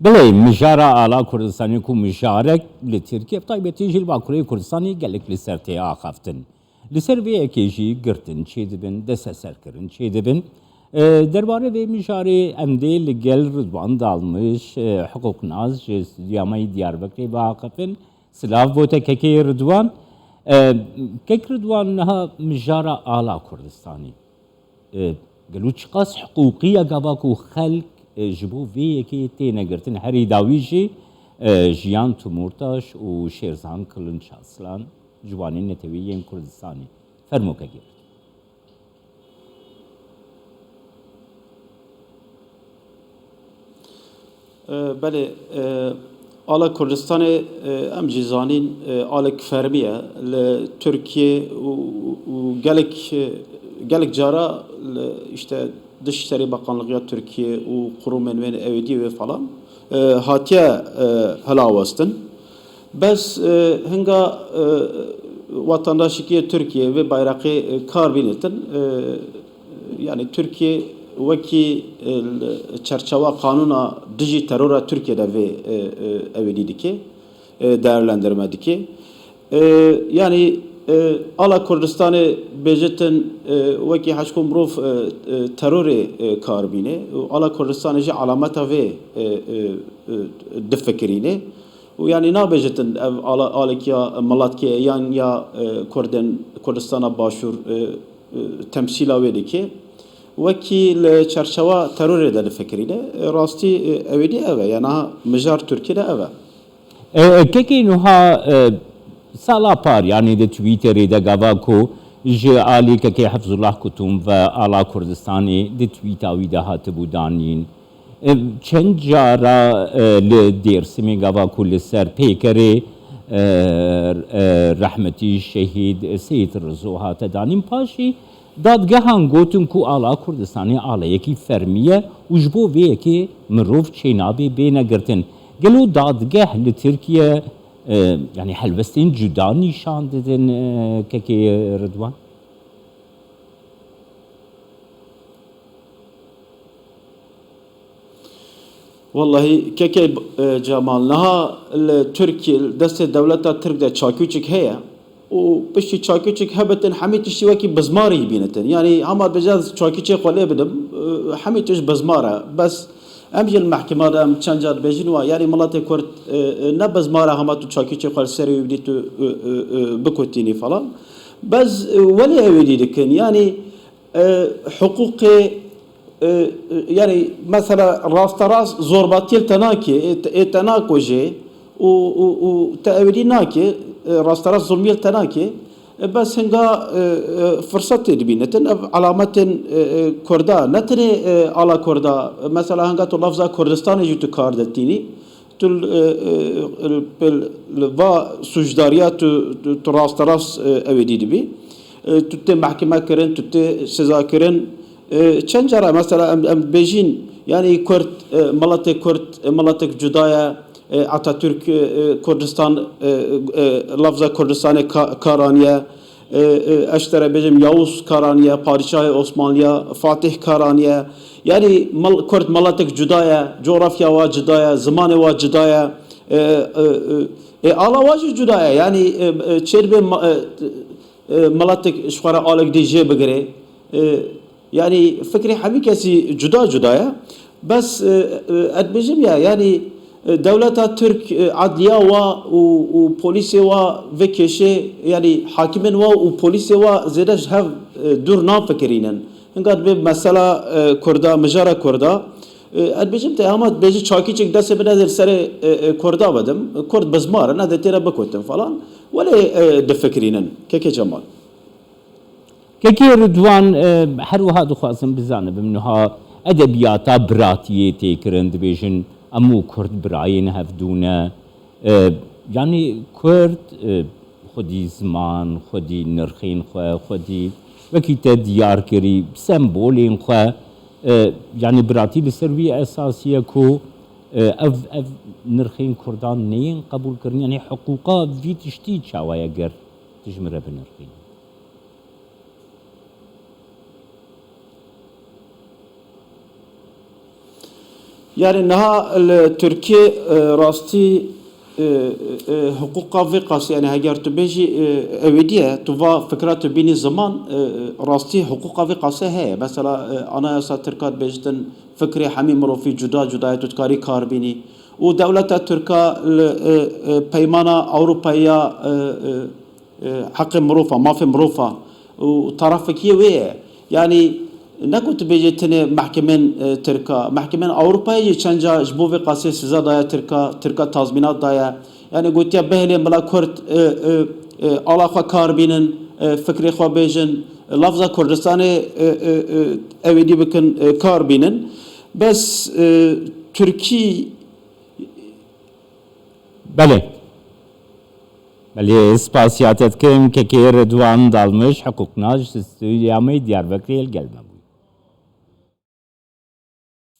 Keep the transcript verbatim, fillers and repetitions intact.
Belê, mijara Ala Kurdistanê ku mijarek li Tirkiye, bi taybetî jî li Bakurê Kurdistanê gelek li ser tê axaftin. Li ser vê yekê jî girtin çêdibin, desteserkirin çêdibin. E, derbarê vê mijarê em dê li gel Ridwan Dalmiş, e, hiqûqnas ji stûdyoya me yê Diyarbekirê biaxifin. Silav bo te kekê Ridwan. E, kek Ridwan, niha mijara Ala Kurdistanê, e, gelo çiqas hiqûqî ye gava ku xelk, e, ji bo vê yekê têne girtin? Herî dawî jî, e, Jiyan Timurtaş û Şêrzan Kılınç Aslan, ciwanên neteweyî yên Kurdistanê. Fermo kekê. E, belê, e, Ala Kurdistanê, e, em jî zanîn, e, alek fermî ye li Tirkiye û, û gelek, e, gelek cara li, işte, Dışişleri Bakanlığı ya Tirkiye û qurumên wê ewêdî wê falan, e, hatiye, e, hilawestin. Bes, e, hinga, e, vatandaşîkiyê Tirkiye vê bayraqê, e, kar bînitin, e, yani Tirkiye wekî, e, li çerçewa qanûna dijî terora Tirkiye de vê, e, e, ewêdî dike, e, değerlendirme dike. E, yani, e, Ala Kurdistanê bêjitin, e, wekî heşko mirov, e, e, terorê, e, kar bîne. Û Ala Kurdistanê jî alameta vê, e, e, e, difikirîne. Û yanî nabêjitin ev ala-, alekiya miletkê yan ya, e, Kurdên Kurdistana Başûr, e, e, temsîla wê dike. Wekî li çerçewa terorê de difikirîne. E, rastî, e, ewêdî ev e. Ya niha mijar Tirkiyê de ev e. E, e, kekê nuha, e, sala par, yanî di Twitterê de gava ku ji alî kekê Hifzullah Kutum ve Ala Kurdistanê di tweeta wî de hatibû danîn. E, çend cara, e, li Dêrsimê gava ku li ser pêkerê, e, e, rehmetî şehîd Seyîd Rizo hate danîn, paşî dadgehan gotin ku Ala Kurdistanê aleyekî fermî ye û ji bo vê yekê mirov çênabê bêne girtin. Gelo dadgeh li Tirkiye, e, yanî helwestên cuda nîşan didin, e, kekê Ridwan? Wellahî kekê, e, Cemal, niha li Tirkiye, li destê dewleta Tirk de çakûçik heye û piştî çakûçik hebitin hemî tiştî wekî bizmarî bînitin. Yanî hema dibêje ez çakûçê xwe lê bidim, e, hemî tişt bizmar e. Bes em jî li mehkema de em çend car dibêjin wa, yanî miletê Kurd, e, e, ne bizmar e hema tu çakûçê xwe li serê wî bidî tu, e, e, e, bikutînî falan. Bes, e, welê ew êdî dikin. Yanî, e, hiqûqê, e, e, yanî mesela rasterast zorbatiyê li te nake, ê te, ê te nakujê û, û, û te ewêdî nake, e, rasterast zulmiyê li te nake. E, bes hinga, e, e, firset tê dibînitin. Ev alametên, e, e, Kurda, ne tenê, e, ala Kurda. Mesela hinga tu lafza Kurdistanê jî tu kar de tînî. Tu, e, e, e, pe-, li va sûcdariya tu, tu, tu rasterast, e, ewêdî dibî. E, tu tê mehkeme kirin, tu tê seza kirin. E, çend cara mesela em, em dibêjin, yanî Kurd, e, miletê Kurd, e, miletek cuda ye. E, Atatürk, e, e, Kurdistan, e, e, lafza Kurdistanê ka-, kar aniye. E, e, ez ji te re bêjim, Yavuz kar aniye, padîşahê Osmanliya, Fatih kar aniye. Yanî mil-, Kurd miletek cuda ye, cografya wa cuda ye, zimanê wa cuda ye. E, e, e, e, ala wa jî cuda ye. Yanî, e, e, çêdibê ma-, e, e, miletek ji xwe re alek dê jê bigire. E, Yanî fikrê hemî kesî cuda cuda ye. Bes, e, e, ez dibêjim ya, yanî, e, dewleta Tirk, e, edliya wa û, û polîsê wa vê kêşê, yanî hakimên wa û polîsê wa zêde ji hev, e, dûr nafikirînin. Hinga dibê mesela, e, Kurda, mijara Kurda, e, ez dibêjim te hema dibêjî çakîçek destê bide li serê, e, e, Kurda bidim. Kurd bizmar in, ez dê tê re bikutim falan. Welê, e, difikirînin. Kekê Cemal. Kekê Ridwan, e, her wiha dixwazim bizanibim, niha edebiyata biratiyê tê kirin, dibêjin em û Kurd birayên hevdû ne. E, yanî Kurd, e, xwedî ziman, xwedî nirxên xwe, xwedî wekî te diyar kirî, sembolên xwe, e, yanî biratî li ser wî esasî ye ku, e, ev, ev nirxên Kurdan neyên qebûlkirin, yanî hiqûqa vî tiştî çawa ye ger tu ji min re binirxînî? Yani niha li Tirkiye e, rastî e, e, hiqûqa vê qasê, yani heger tu bêjî e, ewêdî ye, tu va fikra tu bînî ziman, e, rastî hiqûqa vê qasê heye. Mesela e, anayasa Tirka dibêjtin fikrê hemî mirovî cuda cuda ye, tu dikarî kar bînî. Û dewleta Tirka li e, e, peymana Ewropayî ya e, e, e, heqê mirofa, mafê mirofa û tarafekiyê wê ye. Yani ne ku tu bêjê tenê mehkemên e, Tirka, mehkemên Ewropayê jî çend car ji bo vê qasê siza daye Tirka, Tirka tazmînat daye. Yani gotiye bihêlên bila Kurd e, e, e, ala xwe kar bînin, e, fikrê xwe bêjin, lafza Kurdistanê e, e, e, ewêdî bikin, e, kar bînin. Bes e, Tirkî Belê. Belê, spasiya te dikim, kekê Ridwan Dalmiş, hiqûqnas ji stûdiya me Diyarbekirê li gel me bû.